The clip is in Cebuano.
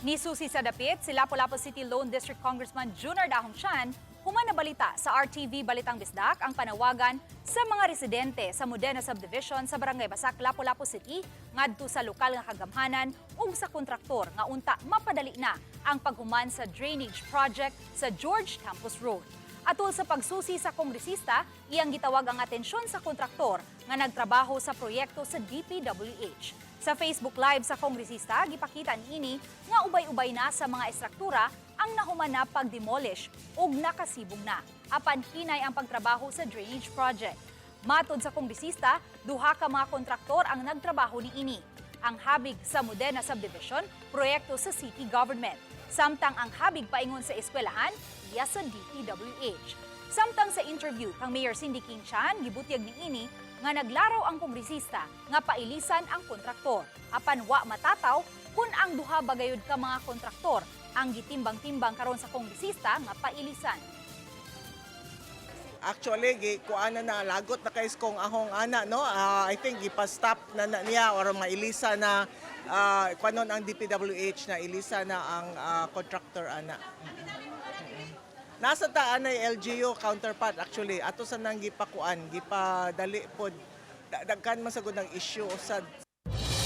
Nisusi sa dapit si Lapu-Lapu City Lone District Congressman Junard Ahong Chan human nabalita sa RTV Balitang Bisdak ang panawagan sa mga residente sa Modena Subdivision sa Barangay Basak, Lapu-Lapu City ngadto sa lokal nga kagamhanan ug sa kontraktor nga unta mapadali na ang paghuman sa drainage project sa George Campos Road. Atol sa pagsusi sa kongresista, iyang gitawag ang atensyon sa kontraktor nga nagtrabaho sa proyekto sa DPWH. Sa Facebook Live sa kongresista, gipakita niini nga ubay-ubay na sa mga estruktura ang nahuman na pag-demolish ug nakasibong na. Apan hinay ang pagtrabaho sa drainage project. Matod sa kongresista, duha ka mga kontraktor ang nagtrabaho niini. Ang habig sa Modena Subdivision, proyekto sa city government. Samtang ang habig paingon sa eskwelahan, iya sa DPWH. Samtang sa interview kang Mayor Cindy King Chan, gibutyag niini nga naglaraw ang kongresista nga pailisan ang kontraktor. Apan wa matataw kung ang duha ba gayud ka mga kontraktor ang gitimbang-timbang karon sa kongresista nga pailisan. Actually, gi kuan na na lagot na kay kong ahong ana, no. I think gipa-stop na, na niya or mailisa na kuanon ang DPWH na ilisa na ang contractor ana. Nasa taan ay LGU counterpart, actually, ato sa nang gipakuan, gipadali pod, daghan man sagud ng issue sa